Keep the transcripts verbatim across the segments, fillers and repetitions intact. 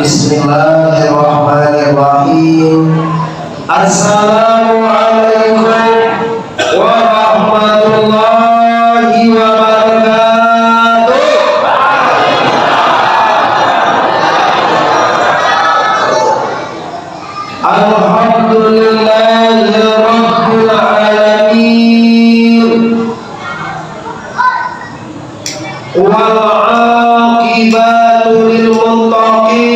Bismillahirrahmanirrahim. Assalamualaikum warahmatullahi wabarakatuh. Alhamdulillahirabbil alamin. Wal aqibatu lil muttaqin.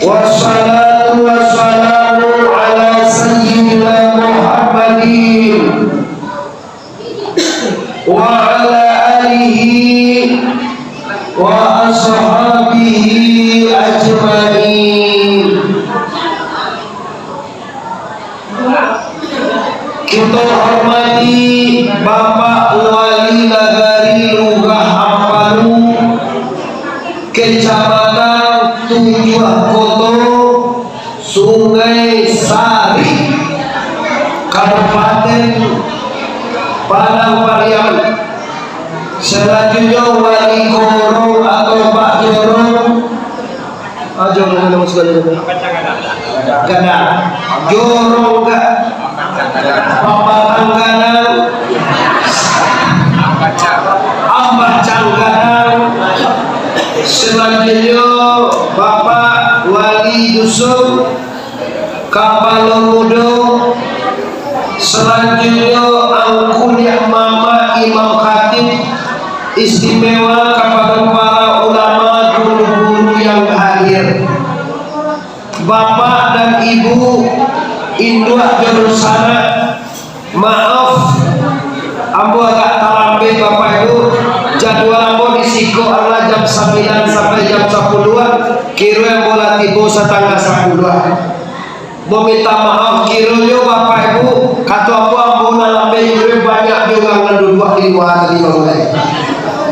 Wassalatu wassalamu ala sayyidina Muhammadin wa ala alihi wa ashabihi ajmain. Kito hormati Bapak Wali Nagari Lurah Ampalu, Kecamatan Tujuah Koto, Sungai Sari, Kabupaten Padang Pariaman. Salanjuiknyo Wali Korong atau Pak Jorong. Ah, jorong ka masuak ka? Gadang. Jorong ka? Pabatang Gadang. Ambacang Gadang. Salanjuiknyo Bapak Wali Dusun, Kapalo Mudo. Salanjuiknyo, angku niniak mamak imam khatib, istimewa kapado para ulama, guru-guru yang hadir. Bapak dan Ibu, induak jo dunsanak, maaf, ambo agak talambek, Bapak Ibu. Jadwal ambo di siko adalah jam sambilan sampai jam sapuluah, kiro ambo lah tibo satangah sapuluah. Maminta maaf, kironyo Bapak Ibu, kato ambo, ambo nan lambek, kironyo banyak jo urang nan duduak di lua tadi, Bapak Ibu.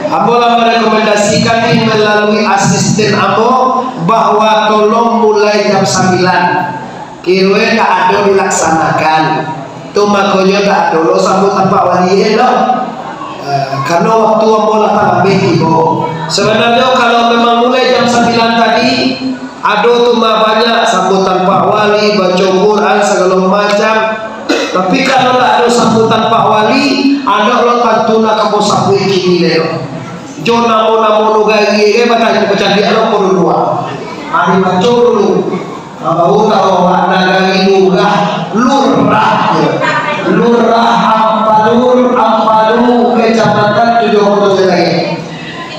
Ambo lah merekomendasikan ni melalui asisten ambo, bahwa tolong mulai jam sambilan. Kironyo tak ado dilaksanakan. Tu makonyo tak ado lo sambutan Pak Wali, eh, doh. Eh, karano waktu ambo lah talambek tibo. Sabananyo, kalau memang mulai jam sambilan tadi, ado tu mah banyak sambutan Pak Wali, baco Quran, sagalo macam. Tapi, kalau ndak ado sambutan Pak Wali, ado lo tantu nan ka ambo sabuik kini lai lo. Jo namo-namo nagari, eh, batanyo, bacaliak lo ko dulu, ah. Ari baco dulu. Ambo tahu awak nagari lurah, lurah, yo. Lurah Ampalu, Ampalu, Kecamatan Tujuah Koto Sungai.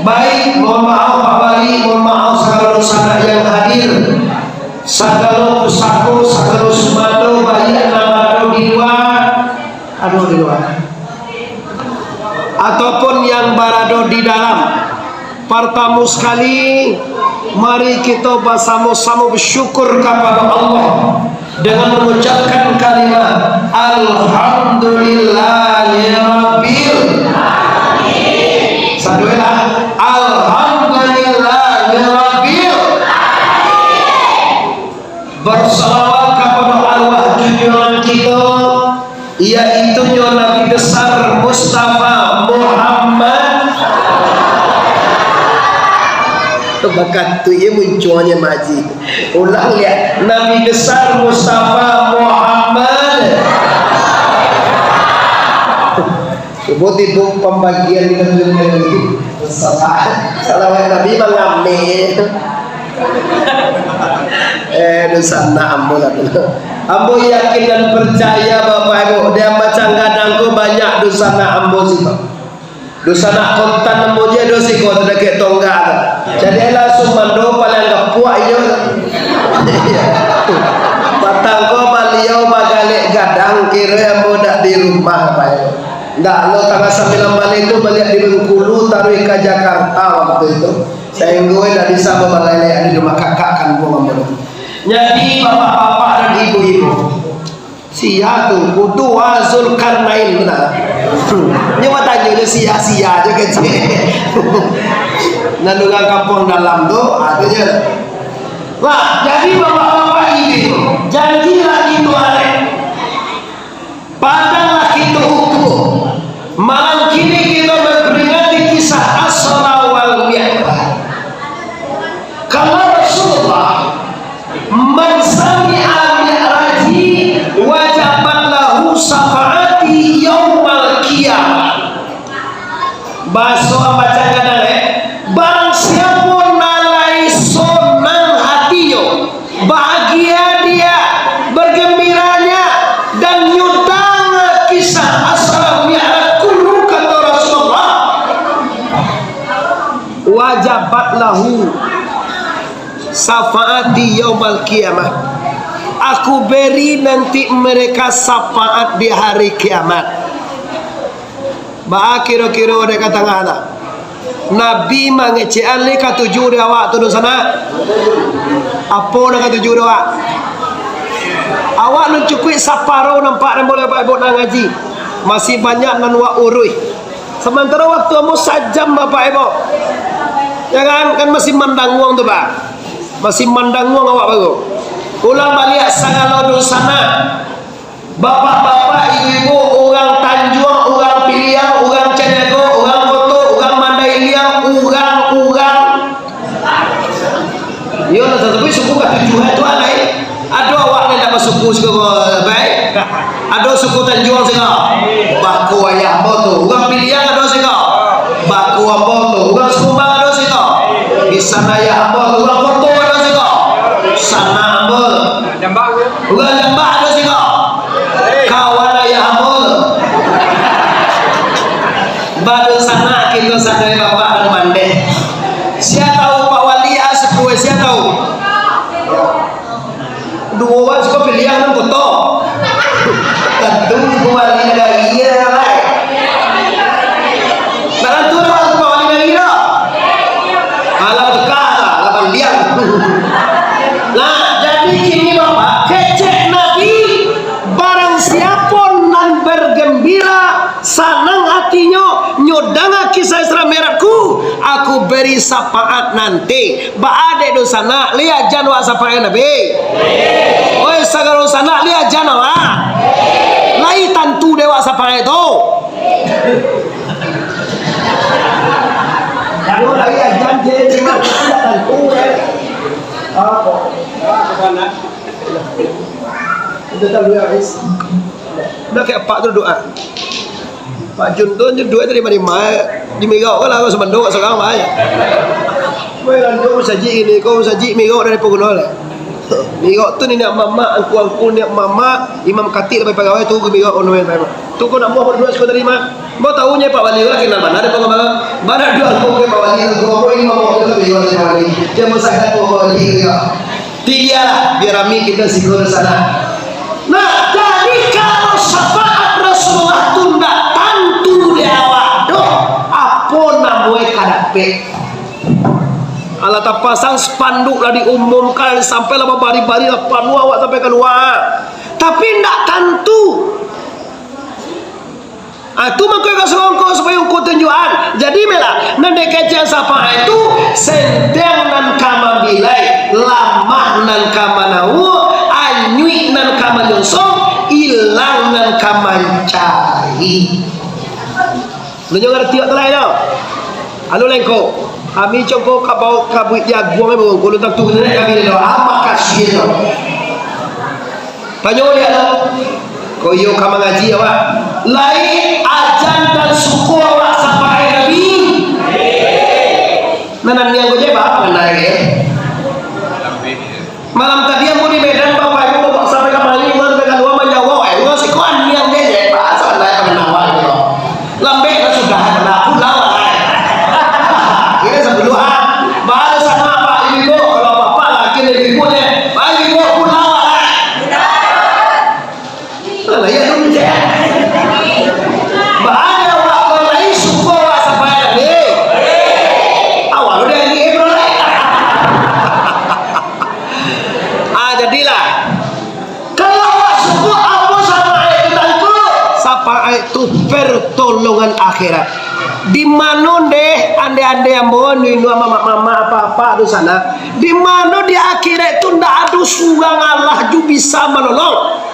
Baik, mohon maaf Pak Wali, mohon maaf sagalo sanak yang hadir, sagalo pusako, sagalo sumato, baik nan barado di lua, aduh, di lua, ataupun yang barado di dalam. Partamo sakali, mari kito basamo-samo basyukur kapado Allah dengan mangucapkan kalimat, "Alhamdulillahirabbil." Sadualah, "Alhamdulillahirabbil." Bersalawat kapado arwah junjuangan kito, yaitunyo Nabi Besar Mustafa Muhammad. Bakatu iyo muncuanyo maji. Ulang liak, Nabi Besar Mustafa Muhammad. Cubo tibo pambagian ka dunia ini. Salah. Salawat Nabi mangameh. Eh, dunsanak ambo lah tu. Ambo yakin dan percaya, Bapak Ibu, di Ambacang Gadang ko banyak dunsanak ambo siko. Dunsanak kontan ambo je do siko, tu dakek Tongga tu. Jadi lah sumando paling gapuak iyo tu. Patang ko baliau bagalek gadang, kiro ambo dak di rumah, Bapak Ibu. Ndak lo, tangah sambilan baleh tu baliak di Bengkulu, taruih ka Jakarta waktu itu. Sainggo indak bisa babalai di rumah kakak kandung ambo tu. Jadi, bapak-bapak dan ibu-ibu, sia tu, kudu Zulkarnain, bana. Nyo batanyo jo sia-sia jo kecek. Nan urang Kampuang Dalam tu, ah, tu je. Lah, jadi bapak-bapak ibu, janjilah itu hari. Padanglah kito ukur. Malam kini kito mamperingati kisah Asra wal Wajabat lahu syafaati yaumal qiyamah. Aku beri nanti mereka syafaat di hari kiamat. Baa kiro-kiro dek ka tangah lah. Nabi mangecekan lai katuju dek awak tu dunsanak. Apo nan katuju dek awak? Awak nan cukuik saparo nampak nan boleh baibok nan ngaji. Masih banyak nan wak uruih. Samantaro waktu ambo sajam, Bapak Ibu. Ya kan? Kan masih mandanguang tu, Pak. Masih mandanguang awak baru. Ulang baliak sagalo dunsanak. Bapak-bapak, ibu-ibu, urang Tanjuang, urang Piliang, urang Caniago, urang Koto, urang Mandai Iliang, urang, urang. Iyo, lah tatapi suku katujuah tu alai. Ado awak nan indak basuku siko, bai? Ado suku Tanjuang siko? Bako ayah ambo tu. Urang Piliang ado siko? Bako ambo tu. Urang Sikumbang ado siko? Di sana ayah ambo tu. Urang Koto ado siko? Sanak ambo. Urang Dambak ado siko? Kawan ayah ambo tu. Badunsanak kito sadonyo bapak nan mandeh. Sia tahu Pak Wali, ah, suku, eh, sia tahu? Duo urang suku Piliang nan Koto. Tantu Pak Wali Nagari, yo, lai. Tantu Pak Wali Nagari, yo. Alah, teka lah, alah, Piliang. Nah, jadi kini, Bapak, kecek Nabi, barang siapo nan bergembira, sanang atinyo, nyo danga kisah Isra Mi'raj-Ku, Aku beri syafaat nanti. Baa dek dunsanak, lai ajan wak syafaat Nabi? Oi, sagalo dunsanak, lai ajan awak? Lai tantu dek wak syafaat tu? Kalau lai ajan, jadi memang tidak tantu, eh. Apa? Apa, nak? Udah tahu ya, guys. Udah kayak apa tu doa? Pak Jun tu, Jun duit tadi mari mai, di Migok kan lah, samando kat sekarang mai. Mai lanjut musajik ini, kau musajik Migok dari Poguno lah. Migok tu niniak mamak, angku-angku niniak mamak, imam katik lah pagawai tu, Migok kono main. Tu kau nak mau duit sekolah tadi mah. Mau tahu nya Pak Wali lah, kenal mana ada pengembang. Mana dua angku Pak Wali, angku apa ini mau Pak Wali, Pak Wali. Dia mau sangat Pak Wali ya. Tigalah, biar rami kita sikul sana. Nah, jadi kalau syafaat Rasulullah tu ndak tantu di awak doh, apo namonyo ka dapek? Alah tapasang spanduk lah diumumkan, sampai lah babari-bari lah panuah awak sampai kalua. Tapi ndak tantu. Ah, tu mangko ka songko supayo ngku tunjuakan. Jadi, meh lah, nan dikecekan syafaat tu, senteng nan ka mambilai, lamah nan ka manawua, anyuik nan ka manyonsong, ilang nan ka mancari. Nunyo ngarati awak tu lai tu. Anu lengko. Kami congko ka bawah kabuik jaguang, eh, bawah kulu tantu kami tu. Ah, makasih tu. Tanyo dia tu. Ko iyo ka mangaji awak. Lai ajan dan suku awak sampai Nabi. Nah, nan niang ko je, Pak, pandai, eh. Malam tadi ambo di Medan, Bapak Ibu, Bapak, sampai ka Bali, urang sampai kalua manyawa, eh, urang siko niang je, je, Pak, sampai ka Medan, Pak, gitu. Lambek lah sudah, kena pulang lah, eh. Ini sebelum, ah, baru sama, Pak, Ibu, kalau Bapak lagi dari Ibu, je, Pak, Ibu, pulang lah, eh. Alah, iyo tu, Cek. Bahaya awak ko lai suko awak sampai tadi. Awak lo dari Ibrahim. Ah, jadilah. Kalau awak suko, apo syafaat tu, Tuanku? Syafaat tu pertolongan akhirat. Di mano deh, ande-ande ambo, ninu, mamak-mamak, apak-apak tu sana. Di mano di akhirat tu ndak ado surang Allah ju bisa manolong.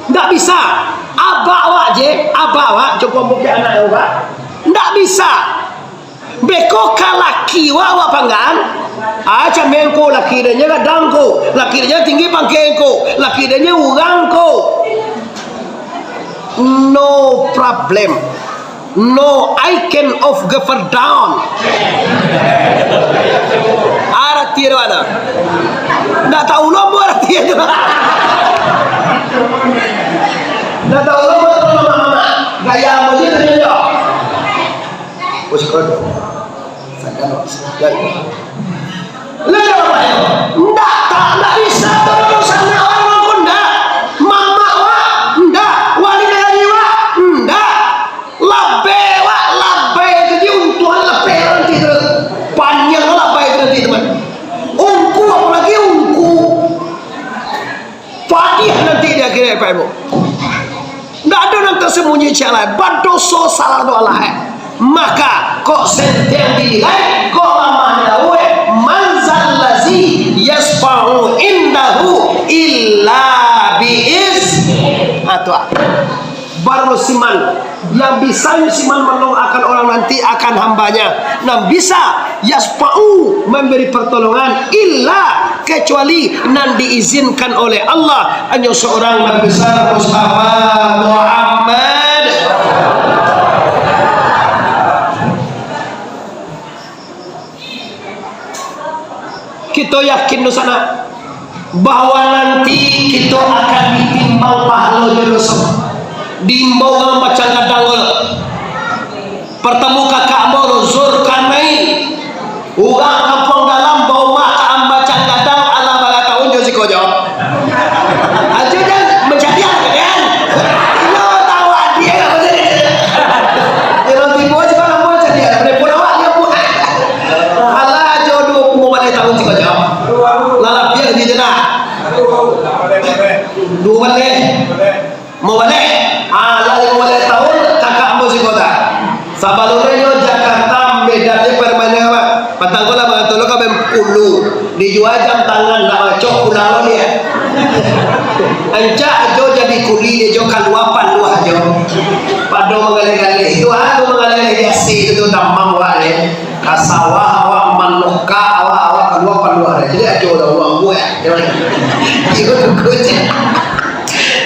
Ndak bisa. Abak awak je, abak awak, cukup bukti anak awak. Ndak bisa. Beko ka laki awak, awak panggaan. Ah, cameh ko, laki dia nyo gadang ko, laki dia nyo tinggi pangkek ko, laki dia nyo urang ko. No problem. No, I can of govern down. Arti dia mana? Ndak tahu lo buat arti itu. Ndak tahu lo buat apa, mama. Gaya apa sih tadi, yo? Bos kau tu. Sadar, sadar. Lah, ndak, ndak bisa tu, urusan urang tu, ndak. Mamak wak, ndak. Wali nagari wak, ndak. Labai wak, labai tu diuntuang labai nanti tu. Panjang labai tu nanti, teman. Ungku, apalagi ungku. Padiah nanti di akhirat, Bapak Ibu. Ndak ado nan tersembunyi cak lai. Badoso salah doa lah, eh. Maka, kok sentiang dinilai, kok lamah nilai, "Man zallazi yasfa'u indahu illa bi iz-," ah, tu, ah. Baru siman, yang bisa siman manolong akan orang nanti, akan hambanya. Nan bisa yasfa'u, memberi pertolongan, illa, kecuali nan diizinkan oleh Allah, hanyo seorang Nabi besar Mustafa Muhammad. Kito yakin, dunsanak, bahwa nanti kito akan ditimbang pahalo jo doso. Diimbau urang Bacang Gadang ko. Partamo kakak ambo Zulkarnain, urang Kampuang Dalam, baumah ka Bacang Gadang, alah bara tahun jo siko jo. Ajo jan mancaliak, kan? Iyo, tahu adiak lah, maksudnyo. Kalau tibo siko namo mancaliak, telepon awak, dia buat. Alah, ajo duo puluah baleh tahun siko jo. Lah labiah di sinan. Duo baleh. Mau baleh? Ah, lah limo baleh tahun, kakak ambo siko tu. Sabalumnyo Jakarta, Medan, di Permainan, Pak. Patang ko lah, Bang Tolo ka main pulu. Dijua jam tangan, nak macok pulang lo dia. Ancak ajo jadi kuli, dia jo kalua paluah ajo. Pado manggaleh-galeh. Itu ah, tu manggaleh-galeh biasa tu, tamang wak dia. Ka sawah awak manoka, awak, awak kalua paluah dia. Jadi ajo lah urang buek. Iyo, tu kucing.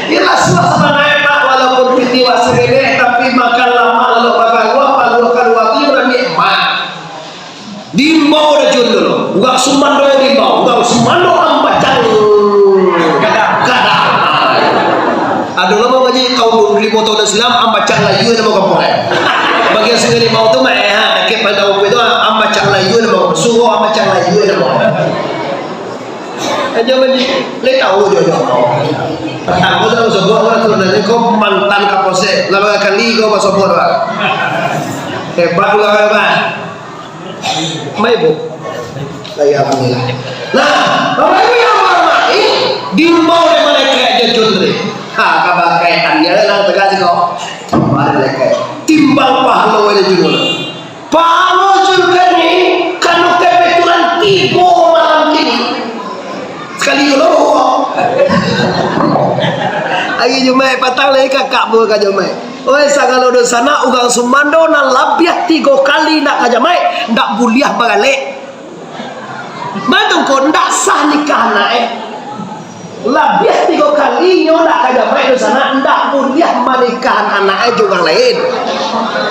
Iyolah, suasana enak, walaupun piti wak sagelek, tapi makan lamak, lalu bagaluah, paluah kalua tu, iyo, nan nikmat. Diimbau Dajun tu, urang Sumando diimbau, urang Sumando Ambacang Gadang. Ado lah mangaji tahun limo tahun silam, Ambacang Layua namo kampuang, eh. Bagian Sungai Limau tu, mah, eh, ha, dakek Padang Umpui tu, Ambacang Layua namo, Surau Ambacang Layua namo. Aja mangaji, lai tahu jo, jo. Patang ko sudah basobok, urang tu, dan ko mantan Kapolsek, lah bara kali ko basobok, Pak. Hebat urang, Pak. Mai, Bu. Alhamdulillah. Nah, Bapak Ibu yang hormati, diimbau dek malaikat Dajun tadi. Ha, kabakai tanya lah, tegas ko. Mari malaikat. Timbang pahalo Dajun. Pahalo Zulkarnain, kalau kebetulan tibo malam kini. Sakali dulu. Ari Jumaik patang lai kakak bawa ka jamaik. Oi, sagalo dunsanak, urang Sumando nan labiah tigo kali ndak ka jamaik, ndak buliah bagalek. Batua ko, ndak sah nikah anak, eh. Labiah tigo kali nyo ndak ka jamaik dunsanak, ndak buliah manikahan anak, eh, jo urang lain.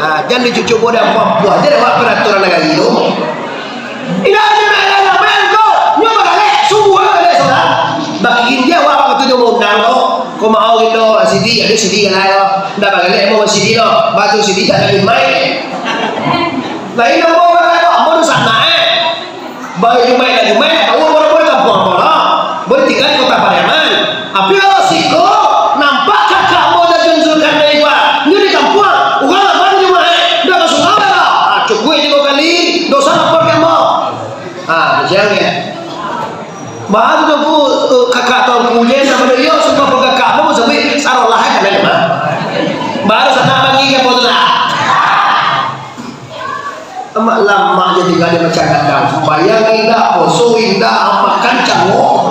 Ha, jan dicucubo dek ampua-ampua, jan dek awak peraturan nagari tu. Indak ado nan ka jamaik ko, nyo bagalek, subuah bagalek salat. Bakirin dia awak wakatu nyo maundang ko, ko maau kito, sidi, ado sidi kan lai ko. Ndak bagalek, mau sidi lo, batu sidi tak ado main. Lain ambo urang lain, ambo dunsanak, eh. Baru Jumaik lah Jumaik, tahu baru-baru di kampuang ko lah. Baru tingga di Kota Pariaman. Tapi kalau siko, nampak kakak ambo Dajun Zulkarnain ko, nyo di kampuang, urang aman Jumaik, ndak ka surau lah. Ah, cukuik tigo kali, doso lapor ka ambo. Ah, macam ni. Baru tu, Bu, kakak Tuanku Uyen, nama dia, sumpah kakak ambo, sampai sarolah, kan, memang. Baru sanak bagi ka ambo tu lah. Amak lamak je tingga di Bacang Gadang. Sumbayang indak, poso indak, makan cangok.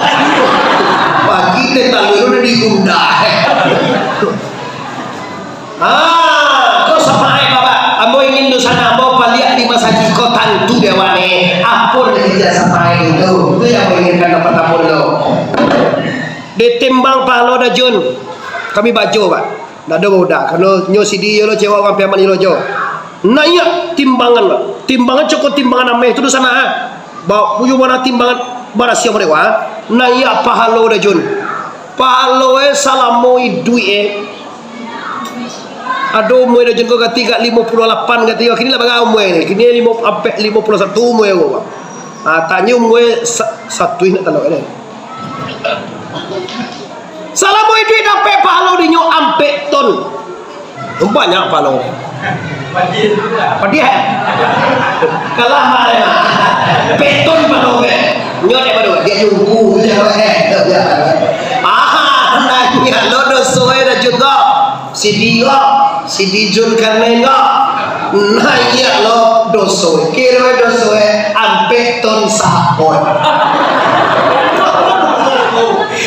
Pagi teh talua udah digundah. Ah, ko samaik, Bapak. Ambo ingin dunsanak ambo paliak di masajik ko tantu dek awak ni. Apo nan dijak samaik itu? Itu yang ambo inginkan dapat ampun tu. Ditimbang pahalo Dajun. Kami bajo, Pak. Ndak ado babudak. Karano nyo sidi yo lo cewek urang Piaman ilo jo. Naiak timbangan, Pak. Timbangan cako timbangan ameh tu dunsanak, ah. Ba-, buyu mana timbangan barasiah mereka, ah. Naiak pahalo Dajun. Pahalo, eh, salamo iduik, eh. Ado umua dah jengko kati ka limo puluah lapan kati, kini lah bara umua ni? Kini limo, ampek limo puluah satu umua ko. Ah, tanyo umua sa-, satu nak talok ni. Salamo iduik dapek pahalo dinyo ampek ton. Banyak pahalo. Padiah. Kalah mah. Peton pahalo ke. Nyo dek baru dia jungku je. Ah, naiak lo doso eh dah jugo. Sidi ko, sidi Zulkarnain ko. Naiak lo doso. Kiro doso eh ampek ton sapon.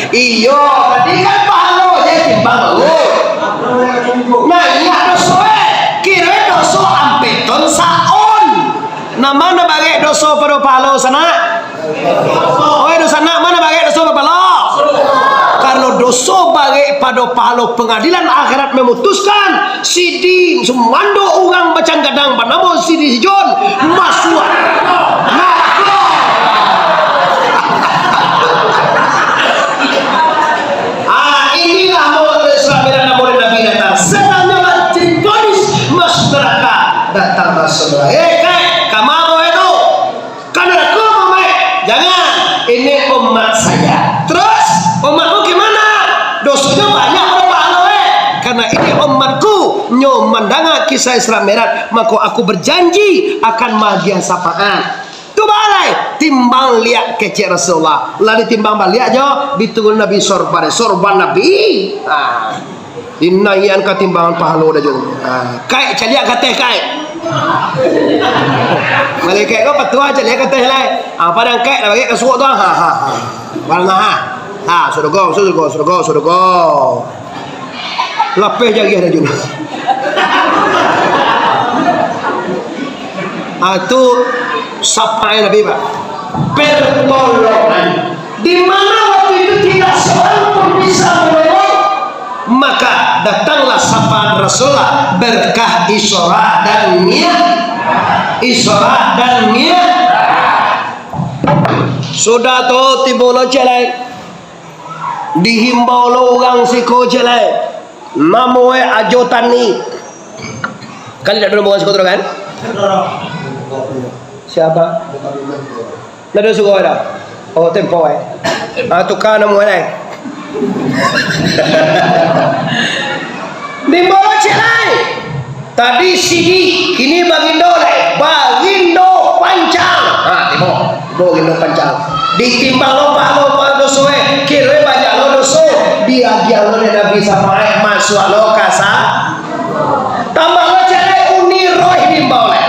Iyo, tadi kan pahalo je timbang baru. Naiak doso eh. Kiro doso ampek ton saon. Nah, mano barek doso pado pahalo sanak? Oi, doso sanak, mano barek doso pado pahalo? Karano doso barek pado pahalo, pangadilan akhirat mamutuskan, sidi sumando urang bacanggadang banamo sidi si Jon masuak narako. Ah, inilah maulid Isra Mi'raj, maulid Nabi datang. Sebenarnya lah difonis masuk neraka. Datang masuk neraka. Eh, kai, kama ko itu? Ka narako, Muhammad? Jangan. Ini umat saya. Terus, umatmu gimana? Dosanya banyak, berapa anu, eh? Karena ini umatku, nyo mandanga kisah Isra Mi'raj, mako aku berjanji akan maagiah syafaat. Tu balai, timbang liak kecek Rasulullah. Lah ditimbang baliak jo, diturun Nabi sorban, sorban Nabi. Ah. Dinaiakan ka timbangan pahalo dah jo. Ah, kai, caliak ka ateh, kai. Malaikat ko patuah, caliak ka ateh lai. Ah, padang kai, lah bagek ka suok tu. Ha, ha, ha. Padang, ha. Ha, surugo, surugo, surugo, surugo. Lapeh jariah dah jo. Ah, tu syafaat Nabi, Pak. Pertolongan. Di mana waktu itu tidak seorang pun bisa menolong, maka datanglah syafaat Rasulullah, berkah Isra dan Mi'raj. Isra dan Mi'raj. Sudah tu, tibo lo ciek lai. Dihimbau lo urang siko ciek lai. Namo e Ajo Tani. Kan indak ado namo urang siko tu kan? Siapa? Ndak ado suruah dah. Oh, tempo e. Ah, tuka namo e lai. Dihimbau lo ciek lai. Tadi sidi, kini bagindo lai. Bagindo pancang. Ha, tibo. Tibo bagindo pancang. Ditimbang lo pahalo, pahalo doso e. Kiro e banyak lo doso. Diagiah lo dek Nabi syafaat, masuak lo ka sa-, tambah lo ciek lai, uni roh diimbau lai.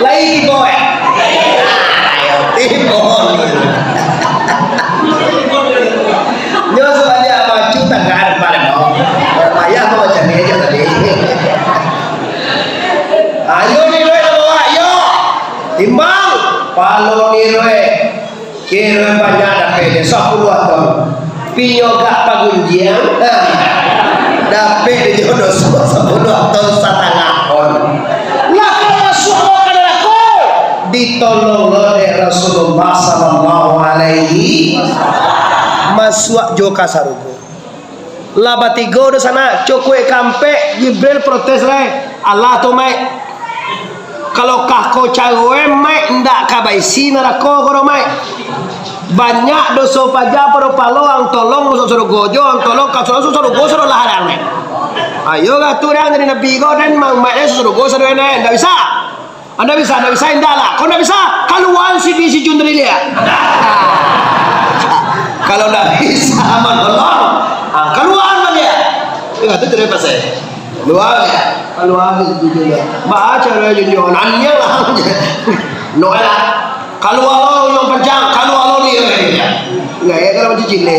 Lai tibo e. Ayo, tibo ni. Nyo sabaliak baju tagak depan, no. Payah tu macam ni aja tadi. Ayo, ni duit nak bawa, ayo. Timbang. Palo ni duit. Kiro banyak dapek dia, sapuluah ton. Pinyo gak pagunjiang, ha. Dapek dia jo doso sapuluah ton satangah ton. Lah ka masuak lo ka narako, ditolong lo dek Rasulullah sallallahu alaihi wasallam. Masuak jo ka sarugo. Lah batigo doso sanak, cukuik ka ampek, Jibril protes lai. Allah tu, Maik. Kalau kah ko caro e, Maik, ndak ka baisi narako ko doh, Maik. Banyak doso paja pado palo, ang tolong masuak sarugo jo, ang tolong ka sarugo, sarugo sudah lah adang, Maik. Ayo lah tu dang jadi nabi ko, den, Maik, den sarugo sarugo, ndak bisa. Anda bisa, anda bisa, indak lah. Kau ndak bisa, kaluaan si, si Jun dari liak. Kalau ndak bisa manolong, ah, kaluaan baliak. Indak, tu tidak pasal. Kaluaan ya. Kaluaan si Jun dari liak. Baca lah Jun, Jun. Nanya lah. No lah. Kaluaan lo yang panjang, kaluaan lo ni. Indak, ya, kalau macam cile.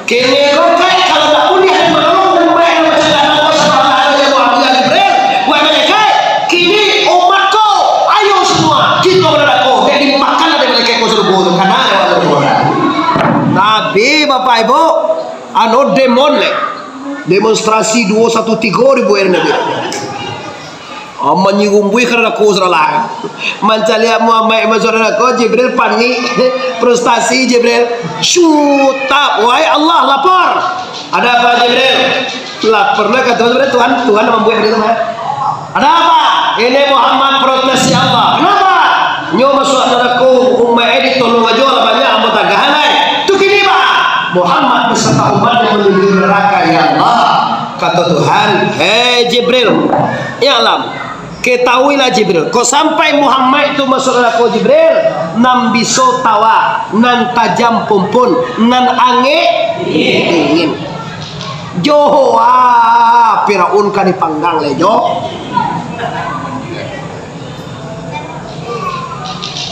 Kini ko kai, kalau tak buliah manolong, baik nak baca dalam Allah Subhanahu wa Taala, Jibril, wahai malaikat, kini umat ko, ayo semua, kito ka narako, dek dimakan dek malaikat ko sarugo tu, kana lewat sarugo. Tapi, Bapak Ibu, anu demon leh. Demonstrasi duo satu tigo dibuek Nabi. Ah, manyirumbuih ka narako sudah lah. Mancaliak Muhammad masuak narako, Jibril panik. Frustasi Jibril. Syutap. Wahai Allah, lapor. Ada apa, Jibril? Lah pernah ka Tuhan, Tuhan, Tuhan mambuek baitu mah. Ada apa? Ini Muhammad protes, ya Allah. Kenapa? Nyo masuak narako, umaik e ditolong ajo lah banyak ambo tagahan lai. Tu kini, Pak, Muhammad beserta umatnya menuju neraka, ya Allah. Kata Tuhan, "Hei Jibril, ya Allah, ketahuilah Jibril, kok sampai Muhammad tu masuak narako Jibril, nan biso tawa, nan tajam pumpun, nan angek dingin." Jo, ah, Firaun ka dipanggang lai jo.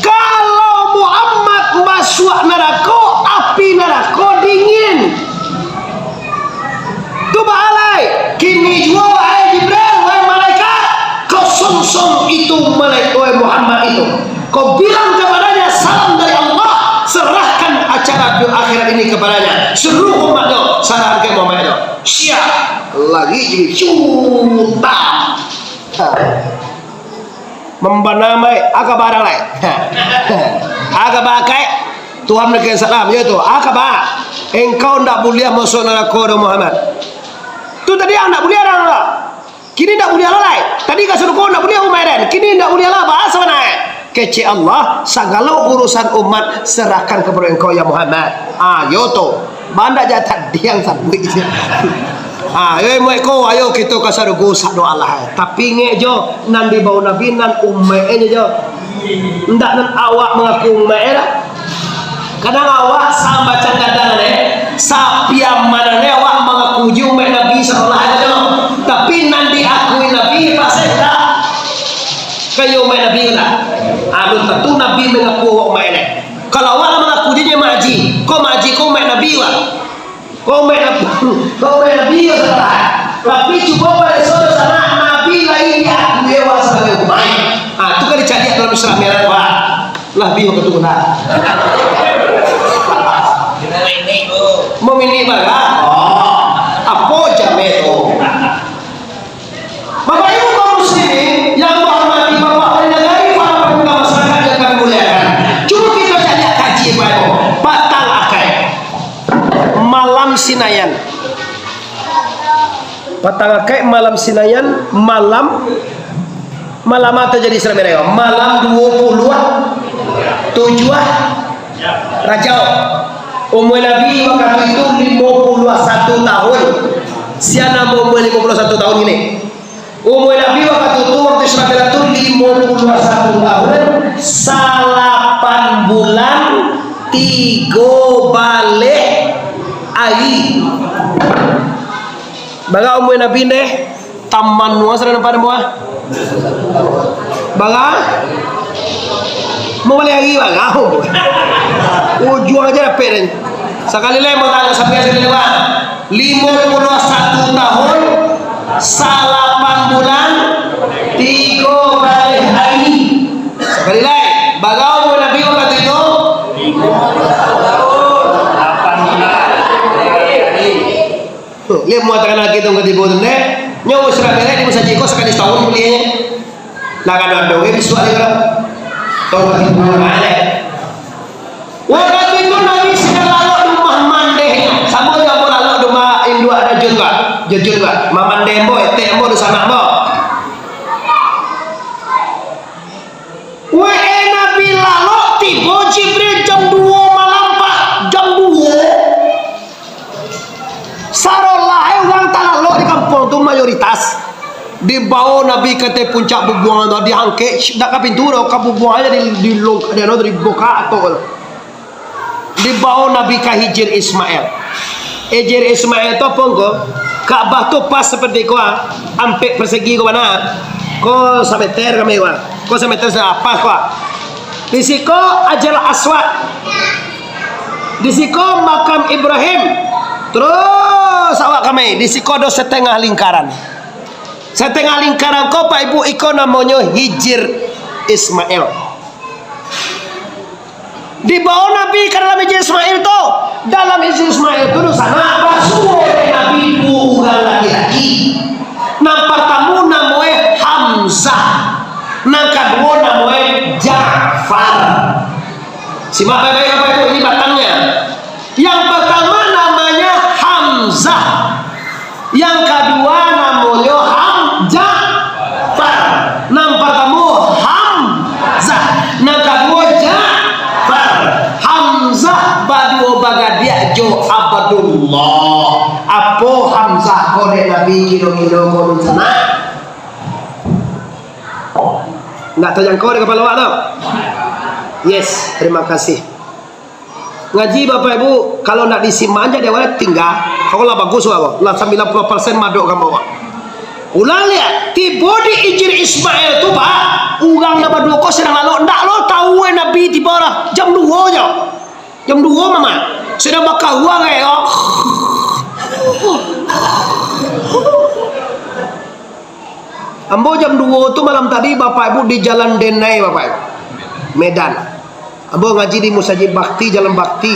Kalau Muhammad masuak narako, api narako dingin. Tu baa lai, kini juo, wahai Jibril, wahai malaikat, kok song-song itu malaikat, wahai Muhammad itu. Kau bilang kepadanya, salam dari Allah, serahkan acara di akhirat ini kepadanya. Suruh umatnya, serahkan ke Muhammad itu. Siap. Lagi jadi cuta. Mambana mai, aka barang lai. Aka bakai. Tuhan berikan salam, yo tu. Aka ba. Engkau ndak buliah masuak narako, Muhammad. Tu tadi ang ndak buliah dah. Kini ndak buliah lo lai. Tadi ka sarugo ndak buliah umaik den. Kini ndak buliah lo, baa sabananyo? Kecek Allah, sagalo urusan umat serahkan kepada Engkau, ya Muhammad. Ah, yo tu. Bandak ja tadi ang sabuik. Ah, yo umaik ko, ayo kito ka sarugo, sado alah. Tapi ingek jo, nan dibao Nabi, nan umaik e jo. Ndak nan awak mangaku umaik e lah. Kadang awak sambacang kadang deh, sapian mano deh awak mangaku jo umaik Nabi sallallahu alaihi wasallam. Tapi nan diakui Nabi, pasti tak kayo umaik Nabi lah. Alun tantu Nabi mangaku awak umaik deh. Kalau awak lah mangaku jo Mak Haji, ko Mak Haji ko umaik Nabi lah. Kau main apa? Kau main apa ya, saudara? Tapi cubo pareso sanak, Nabi lain diakui awak sabagai umaik. Ah, tu kan dicaliak dalam Isra Mi'raj, Pak. Lah, bi wakatu tu, nah. Mau mini, Pak, ah? Oh, apo jame tu? Bapak Ibu kaum muslimin yang bahormati, Bapak Wali Nagari, para pemuda masyarakat yang kami muliakan. Cubo kito caliak kaji, Bapak Ibu. Patang Akaik, malam Sinayan. Patang Akaik, malam Sinayan, malam, malam apo jadi Isra Mi'raj? Malam duo puluah tujuah Rajab. Umua Nabi wakatu itu limo puluah satu tahun. Sia nan baumua limo puluah satu tahun ini. Umua Nabi wakatu tu, wakatu Isra Mi'raj tu, limo puluah satu tahun, salapan bulan, tigo baleh ari. Bara umua Nabi ndeh? Taman mua sudah nampak, nampak? Bara? Mau balik lagi, bara? Ujuang aja dapek, den. Sakali lai, mau tanya, sampai sakali lai, Pak. Limo puluah satu tahun, salapan bulan, tigo baleh ari. Sakali lai, bara umua Nabi wakatu itu? Limo puluah satu tahun, salapan bulan, tigo baleh ari. Tuh, liek mua tangan laki tu katibo tu, neh. Nyo Isra Mi'raj di masajik ko sakali satahun buliahnyo. Lah, kan ado, eh, bisuak lagi lah. Tahu katibo lah, eh. Wakatu itu Nabi sadang lalok di rumah mandehnyo. Samo jo ambo lalok di rumah induak ado Jun ko. Jun ko. Rumah mandeh ambo, etek ambo, dunsanak ambo. Weh, Nabi lalok, tibo Jibril jam duo malam, Pak. Jam duo. Saro lai urang talalok di kampuang tu mayoritas. Dibao Nabi ka ateh puncak bubuangan tu, diangkek, dak ka pintu doh, ka bubuangan di, di long-, di anu tu, dibukak atok tu. Dibao Nabi ka Hijir Ismail. Hijir Ismail tu apo ko? Ka'bah tu pas seperti ko, ah. Ampek persegi ko bana. Ko sameter kami ko, ah. Ko sameter sa-, pas ko, ah. Di siko Hajar Aswad. Di siko makam Ibrahim. Terus awak kami, di siko ado setengah lingkaran. Setengah lingkaran ko, Pak Ibu, iko namonyo Hijir Ismail. Dibao Nabi ka dalam Hijir Ismail tu. Dalam Hijir Ismail tu, dunsanak, basuo dek Nabi duo urang laki-laki. Nan partamo namoe Hamzah. Nan kaduo namoe Ja'far. Simak baik-baik, Bapak Ibu, ini batangnya. Yang pertama namanya Hamzah. Yang kadua namonyo Ham-, Ja'far. Nan partamo Hamzah. Nan kaduo Ja'far. Hamzah baduo bagadiak jo Abdullah. Apo Hamzah ko dek Nabi kiro-kiro ko dunsanak? Ndak tajangkau dek kapalo awak tu? Yes, terima kasih. Ngaji Bapak Ibu, kalau ndak disimak aja di awal tingga. Kalau lah bagus lah, lah sambilan puluah persen madok kamu. Ulang lihat, tibo di Hijri Ismail tu, Pak, urang lah baduo ko sadang lalok, ndak lo tahu eh Nabi tibo lah, jam duo je. Jam duo, Mamak. Sadang bakaruang eh. Ambo jam duo tu malam tadi, Bapak Ibu, di Jalan Denai, Bapak Ibu. Medan. Ambo ngaji di Musajik Bakti, Jalan Bakti.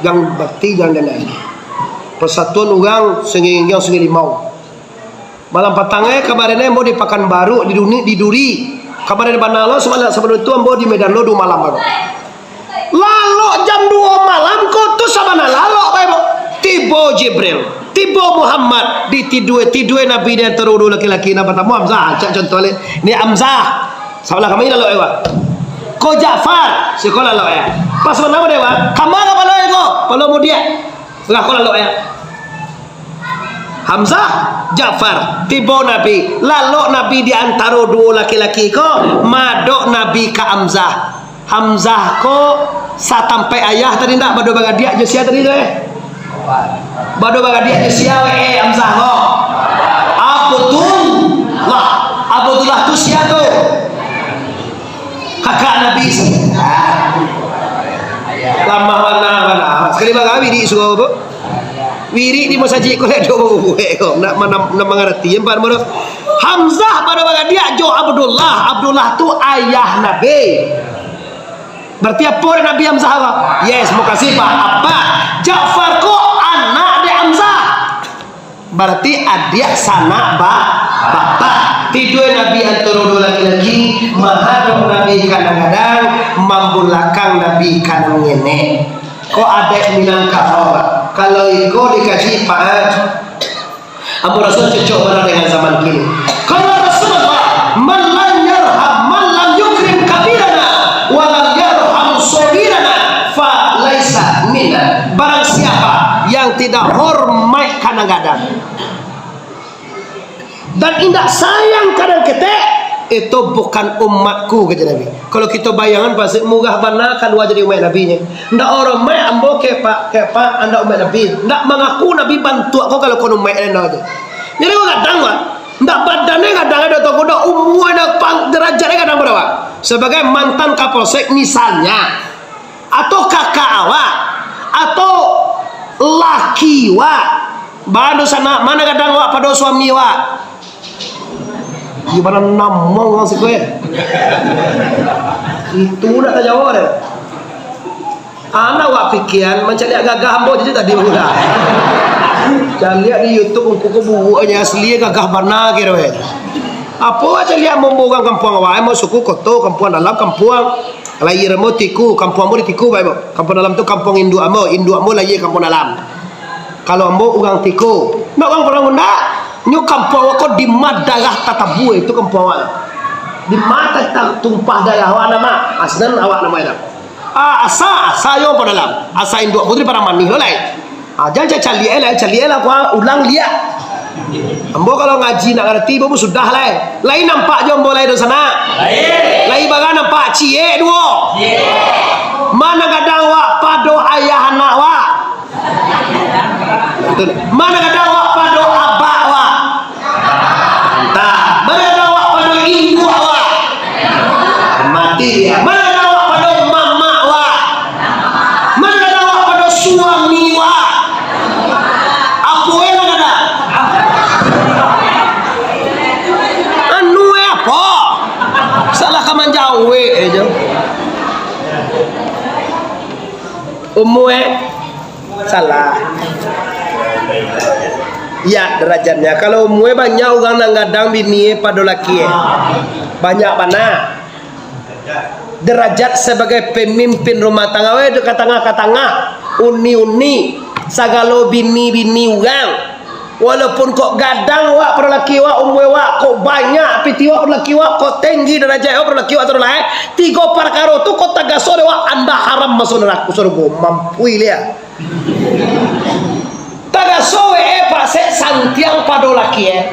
Gang Bakti, Jalan Denai. Persatuan urang Sungai Ginggiang, Sungai Limau. Malam patang eh, kamarin eh, ambo di Pakanbaru, di Duni, di Duri. Kamarin bana lo, samalam, sabalun tu ambo di Medan lo duo malam baru. Lalok jam duo malam ko tu sabana lalok, Bapak Ibu. Tibo Jibril, tibo Muhammad, ditidue-tidue Nabi di antaro duo laki-laki. Nan partamo Hamzah, cak contoh le. Ni Hamzah, sabalah kami lalok, eh, Pak. Ko Ja'far, siko lalok, eh. Pas mano dek, Pak? Kama kapalo, eh, ko? Kapalo mudiak. Lah, ko lalok, eh. Hamzah, Ja'far, tibo Nabi. Lalok Nabi di antaro duo laki-laki ko, madok Nabi ka Hamzah. Hamzah ko satampek ayah tadi ndak, baduo bagadiak jo sia tadi tu, eh? Baduo bagadiak jo sia, eh, Hamzah ko? Abdullah. Abdullah tu sia tu? Kakak Nabi. Lamah bana, bana. Sakali bagawi di surau tu. Wirik di masajik ko, lek dok babubuek ko. Nak mana, nak mangarati, ampek mano. Hamzah baduo bagadiak jo Abdullah. Abdullah tu ayah Nabi. Berarti apo dek Nabi Hamzah ko? Yes, makasih, Pak. Apa? Ja'far ko anak dek Hamzah. Berarti adiak sanak ba-, bapak. Tidue Nabi antaro duo laki-laki, mahadok Nabi ka nan gadang, mambulakang Nabi ka nan ngenek. Ko adaik Minangkabau. Kalau iko dikaji, Pak, ambo raso cocok bana dengan zaman kini. Kalau Rasulullah, "Man lam yarham, man lam yukrim kabirana, wa lam yarham saghirana, fa laisa minna." Barang siapa yang tidak hormat ka nan gadang, dan indak sayang ka nan ketek, itu bukan umatku, kata Nabi. Kalau kito bayangan, pasti murah bana kalua jadi umaik Nabi nyo. Ndak hormaik ambo kepak-kepak, ndak umaik Nabi. Ndak mangaku Nabi bantuak ko kalau kon umaik nyo. Jadi ko gadang, Pak. Ndak badannyo gadang, ado toko, ndak umuanyo, pang-, derajatnyo gadang barapo? Sabagai mantan Kapolsek misalnya, atau kakak awak, atau laki wak, bado sanak, ma nan gadang wak pado suami wak? Iyo, bana namong urang siko, eh. Itu ndak tajawab deh. Anak wak pikian, mancaliak gagah ambo jadi tadi mula. Caliak di YouTube, ungku ko buruaknyo, asli gagah bana kiro, eh. Apo caliak ambo urang kampuang awak, ambo suku koto, kampuang dalam, kampuang Lahia ambo Tiku, kampuang ambo di Tiku, Bapak Ibu. Kampuang dalam tu kampuang induak ambo, induak ambo lahia kampuang dalam. Kalau ambo urang Tiku, ndak urang Padang Gundak, nyo kampuang awak ko di ma darah tatabua itu kampuang awak. Di ma ta-, tumpah darah awak namo, asnan awak namo itu. Ah, asa, asa yo kampuang dalam. Asa induak putri Padang Manih lo lai. Ah, jan caliak-caliak lah, caliak lah, kau ulang liak. Ambo kalau ngaji ndak ngarati, ambo sudah lai. Lai nampak jo ambo lai dunsanak? Lai. Lai bara nampak? Ciek duo. Ciek. Ma nan gadang wak pado ayah anak wak? Betul. Ma nan gadang wak pado abak wak? Mantap. Ma nan gadang wak pado induak wak? Mati dia. Ma nan gadang wak pado mamak wak? Ma nan gadang wak pado suami wak? Apo nan gadang? Anu eh apo? Salah ka manjawek eh jo. Umua eh? Salah. Ya, derajatnya. Kalau umua banyak urang nan gadang bini eh pado laki eh. Banyak bana. Derajat sabagai pamimpin rumah tangga, weh, tu ka tangah, ka tangah. Uni-uni. Sagalo bini-bini urang. Walaupun kok gadang awak pado laki awak, umua awak kok banyak pitih awak pado laki awak, kok tinggi darajat awak pado laki awak, tu lah, eh. Tigo parkaro tu kok tagaso dek awak, anda haram masuak narako, sarugo, mampui liak. Tagaso we, eh, pasek santiang pado laki, eh.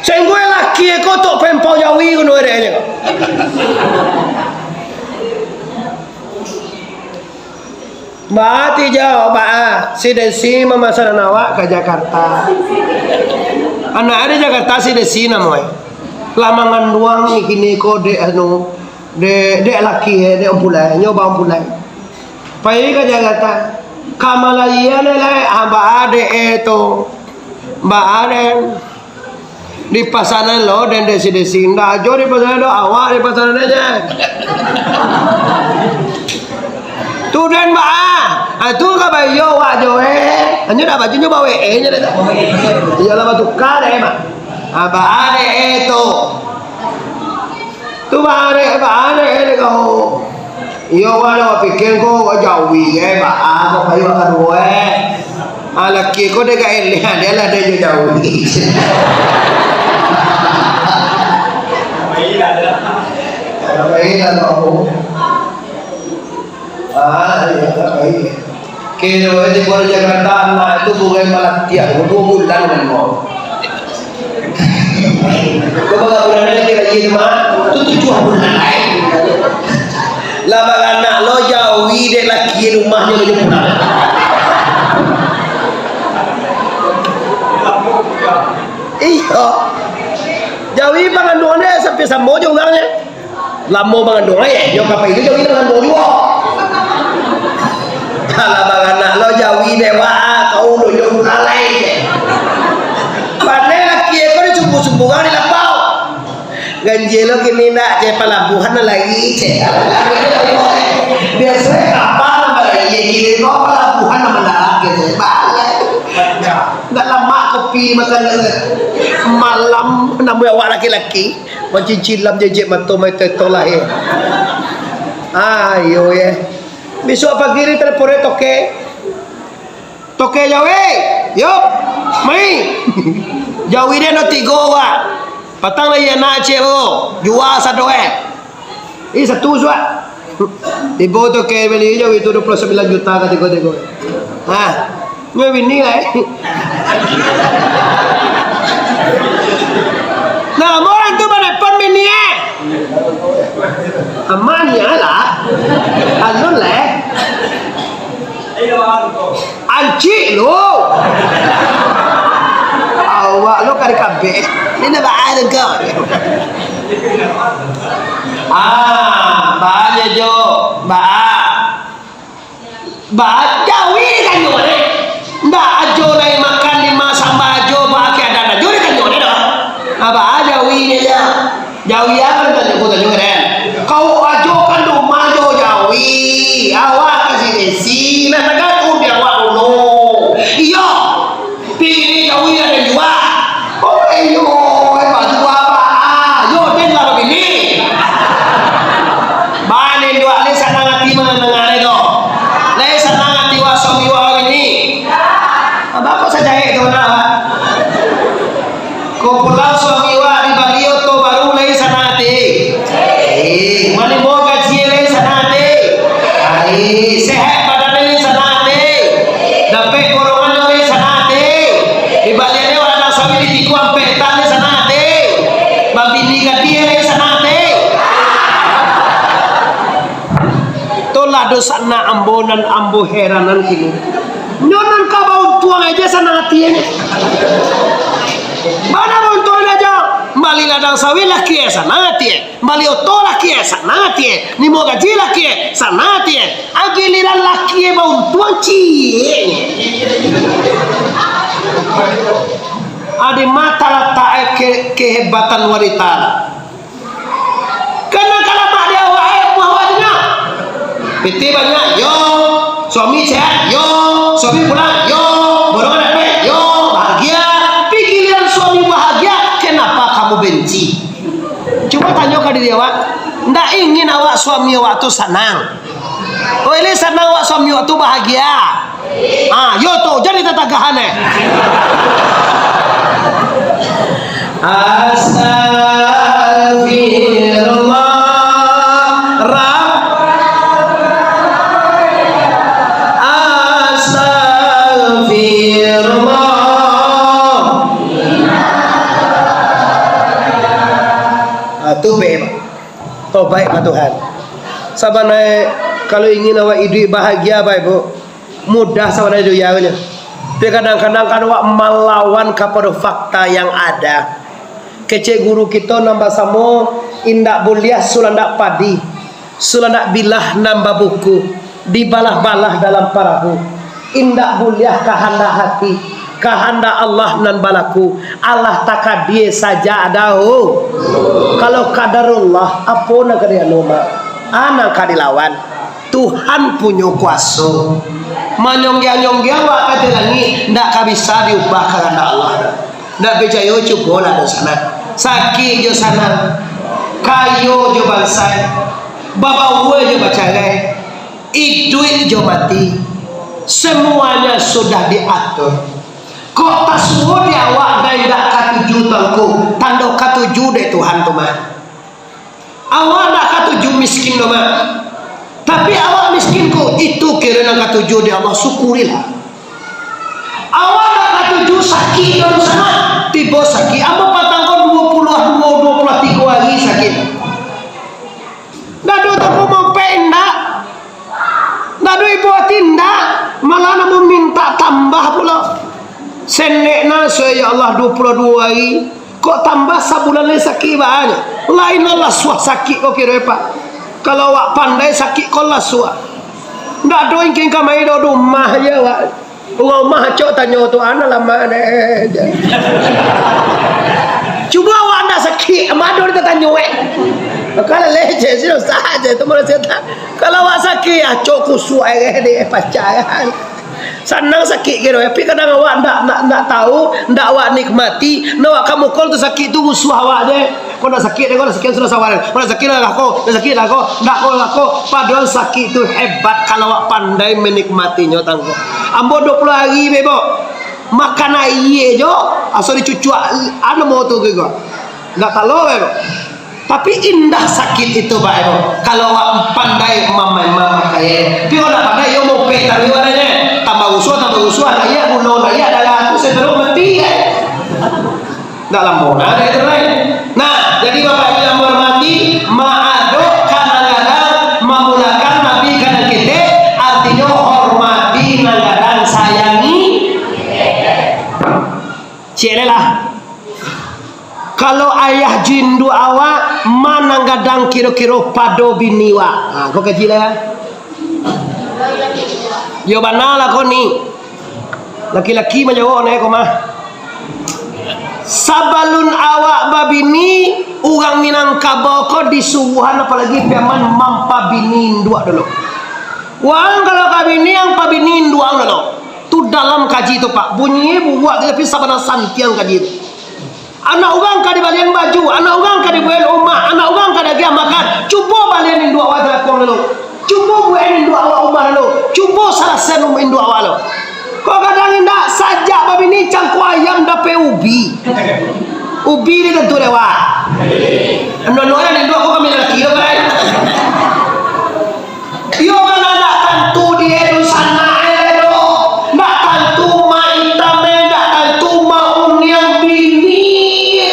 Sainggo laki ko tok pempau jawi kuno dek nyo. Baa ti jawab, baa, si Desi mamasan anak awak ka Jakarta. Anak di Jakarta si Desi namo e. Lah manganduang kini ko dek anu, dek, dek laki e, dek umpulai, nyo ba umpulai. Pai ka Jakarta. Ka malahian lai, ah, baa dek e tu. Baa dek. Dipasanan lo den desi-desi, ndak ajo dipasanan do, awak dipasanan aja. Tu den baa, ah, tu ka bayo awak jo eh. Anyo dak baju nyo bawa eh nyo dak. Iyolah batuka dek, Mak. Ah, baa dek eh tu. Tu baa dek, baa dek eh dek kau. Iyo, wak lah, wak pikia ko, wak jawi, eh, baa, kok payu akan, weh. Ah, laki ko dek ka eleh, dia lah, dia jo jawi. Baiklah, kau. Ah, iya, baik. Kiro aja baru Jakarta, anak tu bukan malah tiap, dua bulan kan, mau. Kau bagabulan aja kira iya tu, Mak. Tu tujuah bulan lain. Lah baranak lo jawi dek laki rumahnyo lo pulang. Iyo. Jawi panganduang dek sampai samo jo urang nyo. Lamo manganduang, eh, yo kapai itu jawi manganduang juo. Kalau baranak lo jawi dek, wah, kau lo yo urang lai. Pandai laki ko dicumbu-cumbu urang di lapau. Ganjil lo kini ndak, cek palabuhan lo lai, cek. Biaso kapal nambah lai, kini ko palabuhan nambah darat, gitu. Balik. Ndak lamo kopi makan, malam nambah awak laki-laki. Mancincilam jejek mato, mai teto lahia. Ayo, ye. Bisuak pagi ni telepon dek toke. Toke jawi, yo, mai. Jawi den no tigo, wak. Patang lai anak ciek lo, jua sado, eh. Ih, satu suak. Ibo toke bali jawi tu dua puluh sambilan juta ka tigo-tigo. Ha. Nyo bini lai. Nah, urang tu badepan bini, eh. Aman ya lah. Alun lah. Ancik lo. Awak lo kari kabeh. Ini baa tu kau. Ah, baa jo, baa. Baa jawi ditanyo deh. Ndak ajo lai makan lima samba ajo, baa kiadan ajo ditanyo deh doh. Ah, baa jawi ni aja. Jawi apo ditanyo, ku tanyo deh. Kau ajo kan rumah jo jawi. Awak kasi desi, nak tagak di awak dulu. Iyo. Bini jawi lah den jua. Oh, iyo, eh, bajua baa. Yo, den lah babini. Baa den jua, lai sanang ati mandanga tu. Lai sanang ati wak suami wak babini. Abah kok sajahek tu, nah, Abah? Kok pulang suami wak dibali oto baru, lai sanang ati? Eh, malimo gaji lai sanang ati? Ai, sehat badan lai sanang ati? Dapek golongan lai sanang ati? Dibalian lai ladang sawit di tiku ampek etan lai sanang ati? Babini gadih lai sanang ati? Itulah dosa nak ambo nan ambo heranan kini. Nyo nan ka bauntuang aja sanang ati, eh. Bana bauntuang aja. Bali ladang sawit laki, eh, sanang ati, eh. Bali oto laki, eh, sanang ati, eh. Nimo gaji laki, eh, sanang ati, eh. Ah, giliran laki, eh, bauntuang ciek. Adi mata latak, eh, ke-, kehebatan wanita. Kena kalamak di awak, eh, buah awak tu nyo. Pitih banyak, yo. Suami sehat, yo. Suami pulang, yo. Borongan dapek, yo. Bahagia. Tapi giliran suami bahagia, kenapa kamu benci? Cubo tanyo ka diri awak. Ndak ingin awak suami awak tu sanang. Oh, lai sanang awak suami awak tu bahagia. Ah, yo tu, jadi tatagahan, eh. Astagfirullah. Rab-, astagfirullah. Ah, tu be, Pak. Tobaik ka Tuhan. Sabananyo, kalau ingin awak iduik bahagia, Bapak Ibu, mudah sabananyo doyonyo. Tapi kadang-kadang kan awak malawan kapado fakta yang ada. Kecek guru kito nan basamo, indak buliah sulandak padi, sulandak bilah nan babuku, dibalah-balah dalam parahu. Indak buliah kahandak hati, kahandak Allah nan balaku. Allah takadie sajak dahu. Kalau kadarullah, apo nan ka dianu, Mak? A nan ka dilawan? Tuhan punyo kuaso. Manyonggia-nyonggia awak ka ateh langik, ndak ka bisa diubah kahandak Allah. Ndak picayo, cubolah jo sanang. Sakik jo sanang. Kayo jo bansaik. Babaua jo bacarai. Iduik jo mati. Semuanya sudah diatur. Kok tasuo di awak nan indak katuju tu, Angku? Tando katuju dek Tuhan tu mah. Awak ndak katuju miskin doh, Mak. Tapi awak miskin ko, itu kiro nan katuju di Allah, syukurilah. Awak ndak katuju sakik doh, Sanak. Tibo sakik, ambo patang ko duo puluah duo, duo puluah tigo ari sakik. Ndak ado toko mopek, indak. Ndak ado ibo ati, indak. Malah nak maminta tambah pulo. Senek na, so, ya Allah, duo puluah duo ari. Kok tambah sabulan lai sakik baa nyo? Lain lah lasuah sakik ko kiro, Pak. Kalau awak pandai sakik ko lasuah. Ndak ado ingkin kamari doh, di rumah je awak. Urang rumah acok tanyo tu, "Ana lama deh." Cubo awak ndak sakik, mado ditatanyo, eh. Kalau leceh, susah aja tu manusia tak. Kalau awak sakik, acok kusuak aja deh, pacaran. Sanang sakik kiro, tapi kadang awak ndak, ndak, ndak tahu, ndak awak nikmati, ndak awak kamukul tu sakik tu musuah awak je. Kau ndak sakik deh, kau ndak sakik sudah sabar. Kau ndak sakik lah ko, ndak sakik lah ko, ndak ko lah ko. Padahal sakik tu hebat kalau awak pandai menikmatinyo, tangko. Ambo duo puluah ari bebo. Makan aia jo, aso dicucuak, anu mau tu ke ko. Ndak talo bebo. Tapi indah sakik itu, Pak, Ibu. Kalau awak pandai mama-, mamakai, tapi kalau ndak pandai, yo mopek taruih warnanyo. Tambah rusuah, tambah rusuah, naiak gulo, naiak darah, tu seterus mati, eh. Ndak lamo, nah, dari itu lain. Nah, jadi Bapak Ibu yang menghormati, maadok ka nan gadang, mamulakan Nabi ka nan ketek, artinyo hormati nan gadang, sayangi. Ciek lah. Kalau ayah jo induak awak, ma nan gadang kiro-kiro pado bini wak? Ha, ko kaji lah. Yo bana lah ko ni. Laki-laki manjawab ne ko mah. Sabalun awak babini, urang Minangkabau ko disuruahan, apalagi piaman mampabini induak dulu. Wang kalau ka bini, ang pabini induak ang dulu. Tu dalam kaji tu, Pak. Bunyi buruak tu, tapi sabana santiang kaji tu. Anak urang ka dibalian baju, anak urang ka dibuek rumah, anak urang ka diagiah makan. Cubo balian induak awak jalapong lalu. Cubo buek induak awak rumah lalu. Cubo salasaian rumah induak awak lalu. Kok kadang indak, sajak babini cangkuak ayam dapek ubi. Ubi ni tantu lewat. Ando-ando induak ko kami laki yo, kan? Iyo, mana ndak tantu di edo sana, edo. Ndak tantu ma itam, eh, ndak tantu ma uniang bini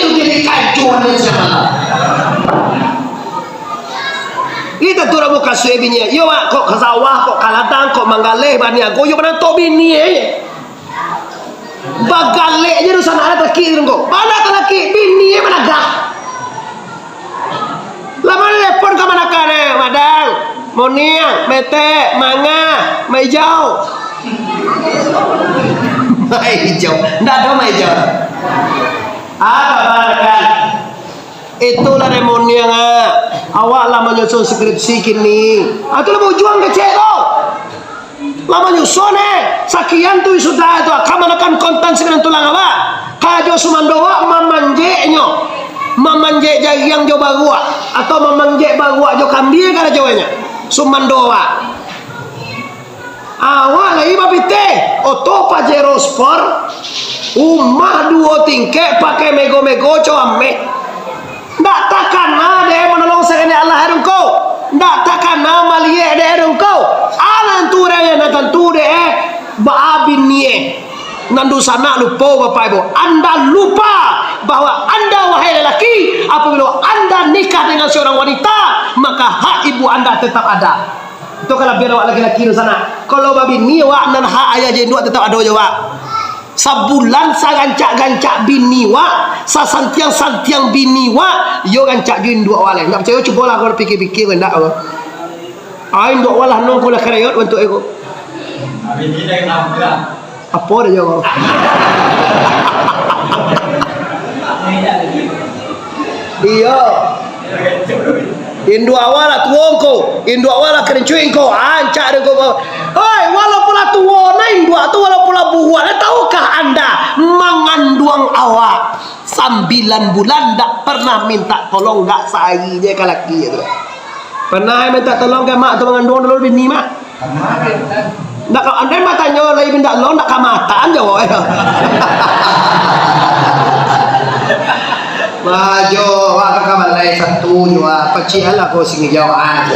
itu jadi kajuan di sana. Itu tu rabu kasih bini. Iyo, Wak, kok ka sawah, kok ka ladang, kok manggaleh, baniago, iyo, mana tok bini, eh. Bagalek je dosa nak talaki tu ko. Bana talaki, bini e managah. Lamo telepon ka manakan, eh, madang, moniang, metek, manga, maijau. Maijau. Ndak ado maijau. Apa manakan? Itulah remoniang, ah. Awak lah manyusun skripsi kini. Ah, tu lah bujuang kecek tu. Lah manyusun, eh. Sakian tu sudah tu. Ka manakan kontan sinan tulang awak. Karajo sumando awak mamanjeknyo. Mamanjek jariang jo baruak. Atau mamanjek baruak jo kambia karajonyo. Sumando awak. Awak lai bapitih, oto Pajero Sport, umah duo tingkek, pakai mego-mego, co ameh. Ndak takana dek manolong saketek Allah dek engkau. Ndak takana maliek dek engkau. Alah tu urang nan tantu dek, baa bini eh. Nan dunsanak lupo, Bapak Ibu. Anda lupa bahwa Anda, wahai lelaki, apabila Anda nikah dengan seorang wanita, maka hak ibu Anda tetap ada. Itu kalabiahan awak laki-laki dunsanak. Kalau babini awak, nan hak ayah jo induak tetap ado jo awak. Sabulan sarancak-rancak bini wak, sasantiang-santiang bini wak, yo rancak jo induak wak lai. Ndak picayo, cubolah kau pikia-pikia, kau ndak, kau. Ai, induak wak lah, nong kau lah karayot bantuak iko. Apo dah jawab? Iyo. Induak awak lah tuo ko, induak awak lah kerincuik ko, ancak dek ko. Oi, walaupun lah tuo nah induak tu, walaupun lah buruak, lah tahukah anda, manganduang awak sambilan bulan ndak pernah minta tolong, ndak sahari je ka laki tu. Pernah minta tolong ka mak tu manganduang dulu bini mak? Ndak ka, andai batanyo lai minta tolong, ndak kamatan jawab. Bajo, wak ka kabalai satu jua, pacik lah ko singgi jawab aja.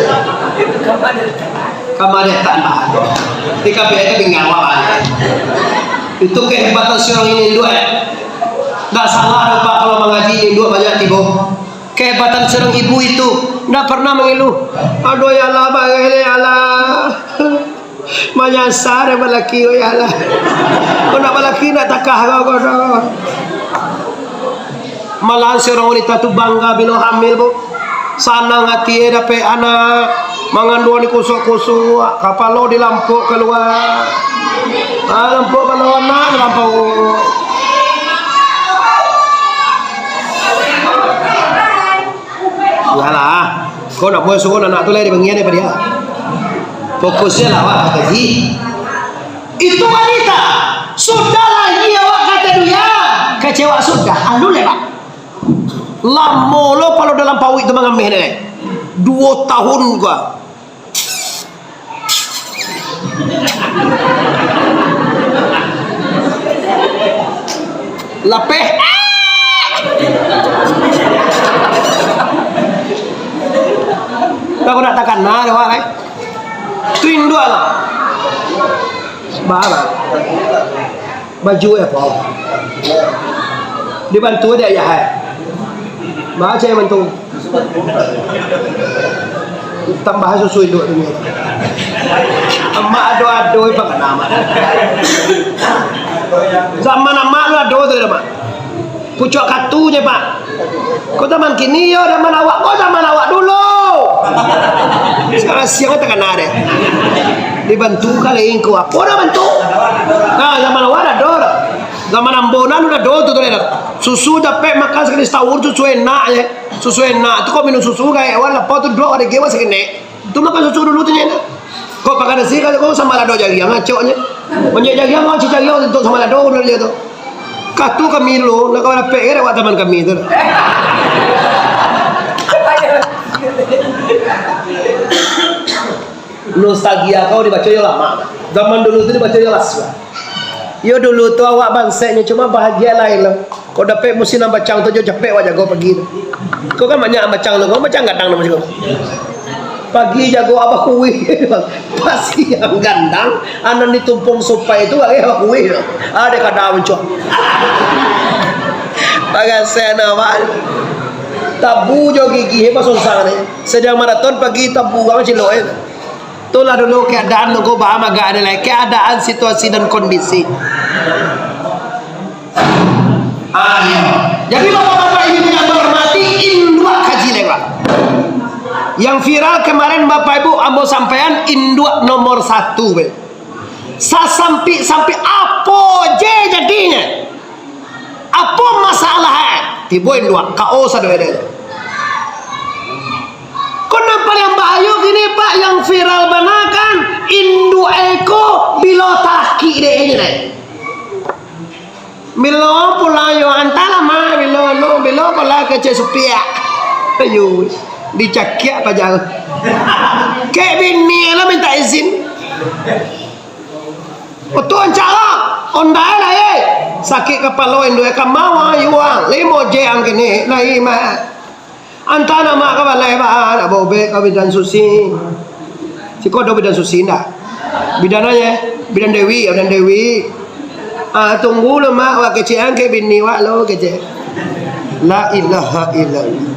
Kamari tak lah. Di K P I ka tinggal wak aja. Itu kehebatan seorang ini induak, eh. Ndak salah doh, Pak, kalau mangaji induak banyak tibo. Kehebatan seorang ibu itu, ndak pernah mangiluh. Aduh, ya Allah, bareh, ya Allah. Manyasar, ya, balaki, oh, ya Allah. Kau nak balaki, nak takah kau, kau dah. Malahan seorang wanita tu bangga bilo hamil, Bu. Sanang hati, eh, dapek anak. Manganduang di kusuk-kusuk, kapalo di lampok kalua. Ah, lampok kalua, anak di lampok. Iyolah, kau nak buat suruh anak tu lai dibangian daripada dia. Fokusnyo lah awak ka kaji. Itu wanita, sudah lahia awak kata dunia, kecewa sudah, alun lai, Pak. Lamo lo palo dalam pauik tu mangameh deh. Duo tahun gua. Lapeh. Aku nak takana dek awak, eh. Tu induak lah. Bah, bah. Baju eh, apa? Dibantu dek ayah, eh. Baca yang bantu. Tambah susu induak tu. Amak ado-ado, eh, pakana amak. Zaman amak lu ado tu, mak. Pucuak katu je, Pak. Kok zaman kini, yo, zaman awak. Kok zaman awak dulu. Sekarang siang takana deh. Dibantu kali engkau. Apa dah bantu? Nah, zaman awak dah ado dah. Zaman ambo nah, lu dah ado tu, tu dah. Susu dapek makan sekali setahun, susu enak je. Susu enak. Tu kau minum susu, kayak wan, apa tu, dua hari gewa sekenek. Tu makan susu dulu tu je, nah. Kok pakai nasi, kalau kau sama lado jariang, ngacoknya. Manjek jariang, kau cicak jariang, tu sama lado, bener je tu. Katu kami dulu, nak kau dapek ke, lewat zaman kami tu. Nostalgia kau dibaco yo lama. Zaman dulu tu dibaco yo lasuah. Yo dulu tu awak banseknyo cuma bahagia lain lo. Kau dapek musim nan bacang tu jo capek awak jago pagi tu. Kau kan banyak bacang tu, kau bacang gadang tu masih kau. Pagi jago abah kuih. Pasti yang gandang, anan ditumpung supai tu, agak abah kuih tu. Ada kada muncul. Pagasek nama. Tabu jo gigi, hebat susah ni. Sedang maraton pagi tabu urang cilok, eh. Itulah dulu keadaan nunggu ba-, agak ada lai. Keadaan, situasi, dan kondisi. Ah, iya. Jadi, bapak-bapak, ibu yang kami hormati, induak kaji lai, Pak. Yang viral kemarin, Bapak Ibu, ambo sampaian, induak nomor satu, be. Sasampik-sampik apo je jadinyo. Apo masalah, eh? Tibo induak, K O sado deh. Kok nan paliang bahayo kini, Pak, yang viral bana kan, induak eko bilo takik dek ini deh. Bilo pulang yo, antahlah mah, bilo, lo, bilo pulang kecek supiak. Ayo, dicakiak paja. Kek bini lo minta izin. Oto ancak lah. Ondai lah, eh. Sakik kapalo induak, ka mawa yuang. Limo je ang kini, lai mah. Anta amak ka balai, ba, nak baubek ka bidan susi. Siko ado bidan susi ndak? Bidan aja. Bidan Dewi, bidan Dewi. Ah, tunggu lo, Mak, wak kecek ang ke bini wak lo, kecek. La ilaha illallah.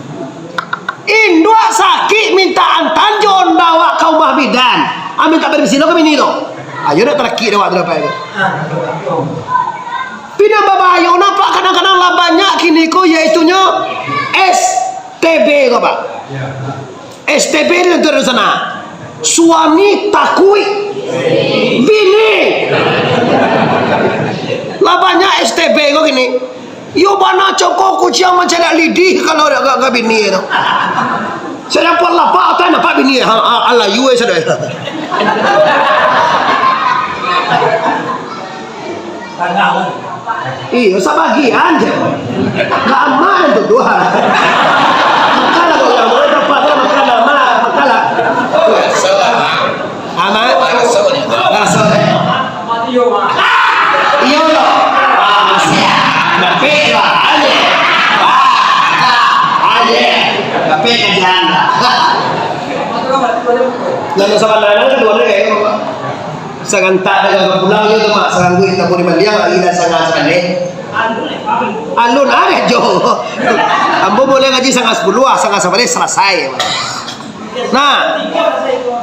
Induak sakik minta antaan jo onda wak ka umah bidan. Amin tak bari sino ka bini tu. Ayo nak tarakik dek wak tu dapat tu. Pinang babahayo, nampak kadang-kadang lah banyak kini ko, yaitunyo S T B ko, Pak. S T B ni tentu dari sana. Suami takuik bini. Lah banyak S T B ko kini. Yo bana coko kuciang mancaliak lidih kalau agak-agak bini tu. Sadang pulang lapak, otak nampak bini, ha, ha, alayu eh, sadai. Iyo, sabagian je. Ka aman tu, Tuhan. Makanlah kau yang boleh dapat, makan aman, makanlah. Aman? Raso. Iyo, lo. Ah, siap. Dapik lah, aje. Ah, ah, aje. Dapik kajian. Lalu sama nana kedua ni kayak apa? Sagantak dagang pulang je tu, Mak. Sarangguik tampun di Maliang, lagi dah sangah sabaleh. Alun ada jo. Ambo boleh ngaji sangah sapuluah, ah, sangah sabaleh salasai. Nah,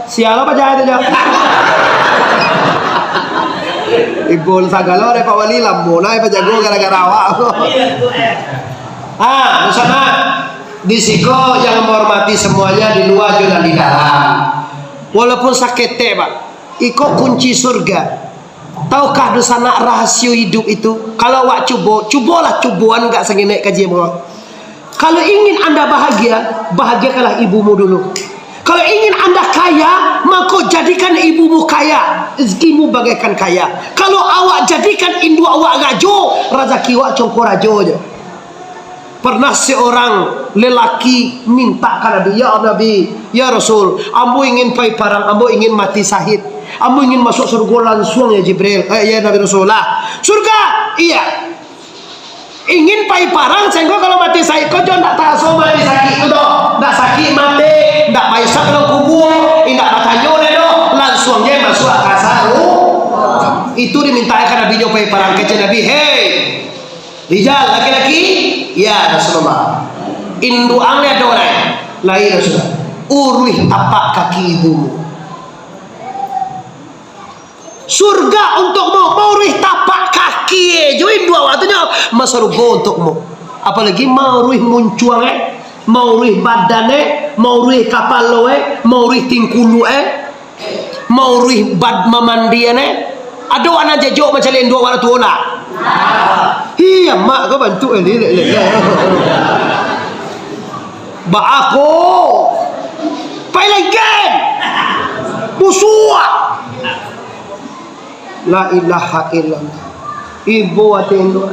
siapa paja itu, Jo? Ibun sagalo dek Pak Wali, lamo nah pajago gara-gara awak. Ah, di sana, di siko yang menghormati semuanya di luar juga di dalam. Walaupun saketek, Pak. Iko kunci surga. Tahukah dunsanak rahasio iduik itu? Kalau awak cubo, cubolah cuboan agak sangenek kaji awak. Kalau ingin anda bahagia, bahagiakanlah ibumu dulu. Kalau ingin anda kaya, mako jadikan ibumu kaya, rezekimu bagaikan kaya. Kalau awak jadikan induak awak rajo, razaki awak congko rajo je. Pernah seorang lelaki minta ka Nabi, "Ya Nabi, ya Rasul, ambo ingin pai parang, ambo ingin mati sahid. Ambo ingin masuk surga lansuang, ya Jibril, eh, ya Nabi Rasulullah." "Surga?" "Iya." "Ingin pai parang, sahinggo kalau mati sahid ko jo ndak taraso mati sakik tu doh. Ndak sakik mati, ndak baisap dalam kubua, indak batanyo lai doh, lansuang je masuak ka saru." Itu diminta ka Nabi nyo pai parang, kecek Nabi, "Hei, Rijal, laki-laki?" "Ya, Rasulullah." "Induak ang lai ado lai?" "Lai, Rasulullah." "Uruih tapak kaki ibumu." Surga untukmu, mauruih tapak kaki, eh, jo induak awak tu nyo, ma-, surga untukmu. Apalagi mauruih muncuang, eh, mauruih badan, eh, mauruih kapalo, eh, mauruih tingkuluk, eh. Mauruih bad mamandian, eh. Ado anak jejok mancaliak induak wak tuo nak? Iya, mak ko bantuak ni, lek, lek, lek. Baa ko? Pai lagi. Busuak. La ilaha illallah. Ibo ati induak.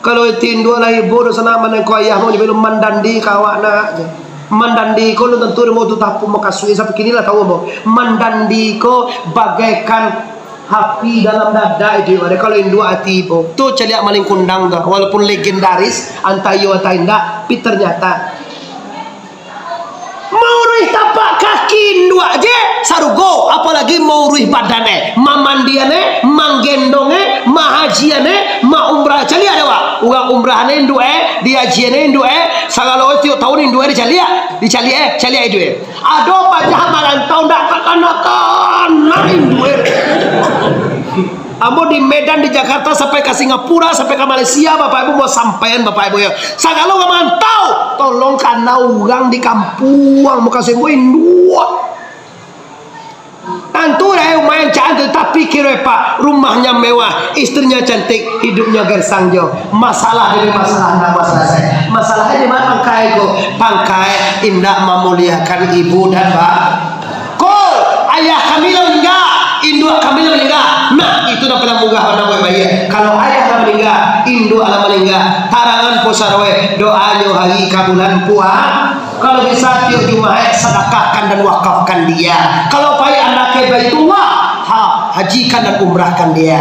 Kalau ati induak lah ibo, dunsanak, manangko ayah mau dibelum mandandi ka awak nak. Mandandi ko alun tantu dek ambo tu tapuak makasuik, sampai kini lah tahu ambo. Mandandi ko bagaikan api dalam dada itu, kalau induak ati ibo. Tu caliak Malin Kundang tu, walaupun legendaris, antah iyo antah indak, tapi ternyata Mauruih tapak kaki induak je sarugo, apolai mauruih badan e, mamandian e, manggendong e, mahajian e, maumrah. Caliak dek awak, urang umrah e induak e, dihajian e induak e, sagalo tiok taun induak e dicaliak, dicaliak e, caliak induak e. Ado paja marantau ndak takana-kana induak e. Ambo di Medan, di Jakarta, sampai ka Singapura, sampai ka Malaysia, Bapak Ibu, mau sampaian, Bapak Ibu, ya. Sagalo urang marantau, tolong kana urang di kampuang, mukasuik ambo induak. Tantu dah, eh, lumayan cantik, tapi kiro, eh, Pak, rumahnya mewah, istrinya cantik, hidupnya gersang jo. Masalah dari masalah, ndak masalah saya. Masalahnya di mana pangkai ko? Pangkai indak mamuliakan ibu dan ba-, Ko, ayah kami lah maningga, induak kami lah maningga. Nah, itu dah paling munggah bana buek baiak. Kalau ayah lah maningga, induak lah maningga, tarangan puasa raweh, doanyo hari ka bulan pua-, Kalau bisa tiok Jumaik, sadakahkan dan wakafkan dia. Kalau pai anda ka Baitullah, ha, hajikan dan umrahkan dia.